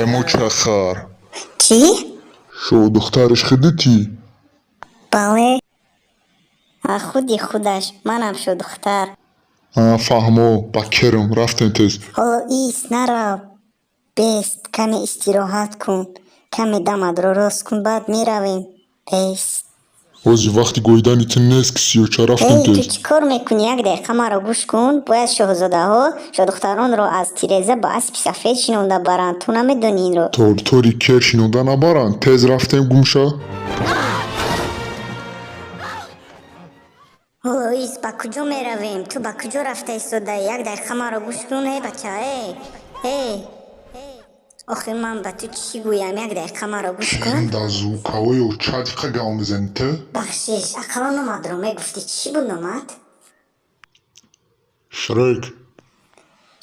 Эмоча хар. Чӣ? Шоҳдухтараш худатӣ? Бале, худи худаш, манам шоҳдухтар. А, фаҳмо, ба керм, рафтем тез. Ҳоло ист, нарав. Бест, каме истироҳат кун, каме дамадро рост кун, баъд меравем. Бест. Ҳозир вақти гоидани ту нест, ки сиёча, рафтем Эй, ту тез. чӣ кор мекунӣ? Як дақиқа маро гӯш кун. Бояд шоҳзодаҳо шоҳдухтаронро аз тиреза ба аспи сафед шинонда баранд. Ту намедонӣ инро? Тортори кер шинонда набаранд, тез рафтем, гумша. Ҳоло ист, ба куҷо меравем? Ту ба куҷо рафта истодаӣ? Як дақиқа маро гӯш кун, эй бача, эй, эй. Охир ман ба ту чӣ гӯям? Як дақиқа маро гӯш кун. Керм да звукҳои ча диқа гав мезанӣ ту? Бахшиш, ақаллан номадро мегуфтӣ. Чӣ буд номат? Шрек.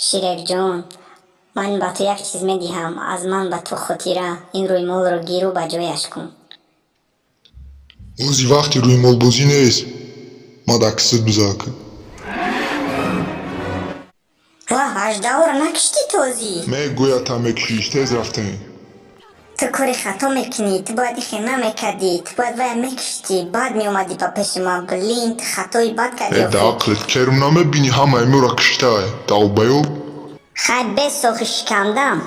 Ширекҷон, ман ба ту як чиз медиҳам, аз ман ба ту хотира. Ин рӯймолро гиру ба ҷояш кун. Ҳозир вақти рӯймолбозӣ нест, ма дар кисит бизак. Ваҳ, аждаҳоро накиштӣ тозӣ? Мегӯяд, та мекишиш, тез рафтем. Ту кори хато мекунӣ, ту бояд ихе намекардӣ, ту бояд вая мекиштӣ, баъд меомадӣ ба пеши ман. Блин, ту хатои бад кардӣ. Э, да охир. ақлет керм, намебинӣ, ҳамаи моро киштае, долбоёб. Хай, бесохи шикандам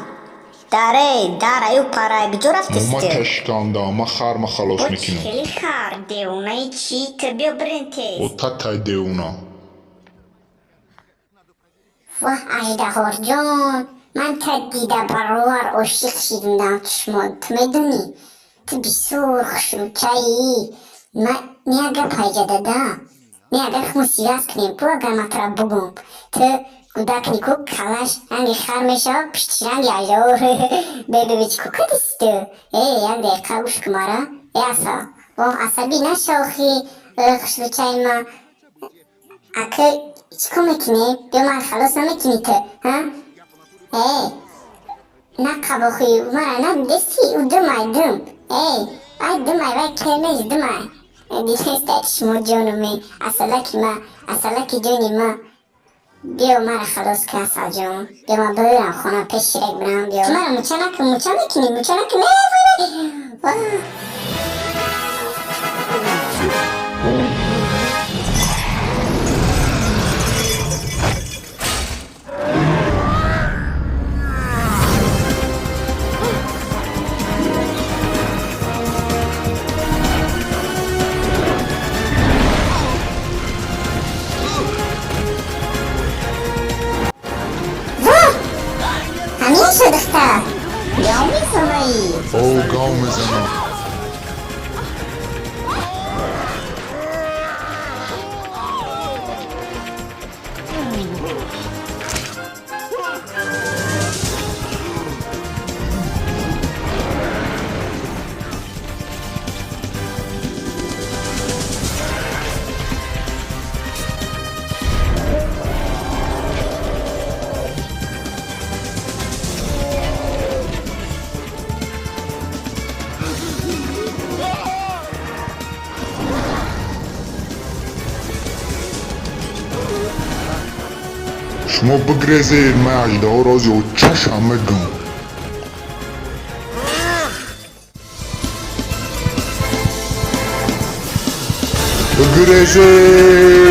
дарей дараю парай, куҷо рафтист Ма ту? та шикандам, ма хар, ма халос О, чӣ мекунам. хели хар, девонаи чӣ ту? Биё, бирен тез. О, татай девона. Ваҳ, аждаҳорҷон, ман та дида баровар ошиқ шидам дар чишмон. Ту медонӣ, ту бисёр хушрӯчаӣ. Ме агар пайҷа дада, ме агар хмо сиваз кунем ку, агар ман тура бугум, ту гудак нику, калаш ранги хар мешава, пишти ранги аждаҳор. Бебебе, чӣ ку кардиси ту? Э, як дақиқа гӯш кун мара, э, асал. Воҳ, асабӣ наша охи, хушрӯчаи ма. Ака, чӣ кор мекунӣ? Биё, ман халос намекунӣ ту, ҳа? Э, нақаб охи, мара надидести, ӯ думай, дум. Эй, вай думай, вай кермез думай. Дидеста чишмо ҷонуме, асалаки ма, асалаки ҷони ма. Биё, мара халос кун, асалҷон. Биё, ман бирам хона, пеш Ширек бирам, биё. Ту мара муча накун, муча мекунӣ, муча накун. Э, вай, вай. Ваҳ. Воҳ! Ҳамин шуд, духтар. Гав мезанаӣ? О, гав мезанам. Шумо бигрезед, ман аждаҳоро ози очашам мегӯм. Бигрезед.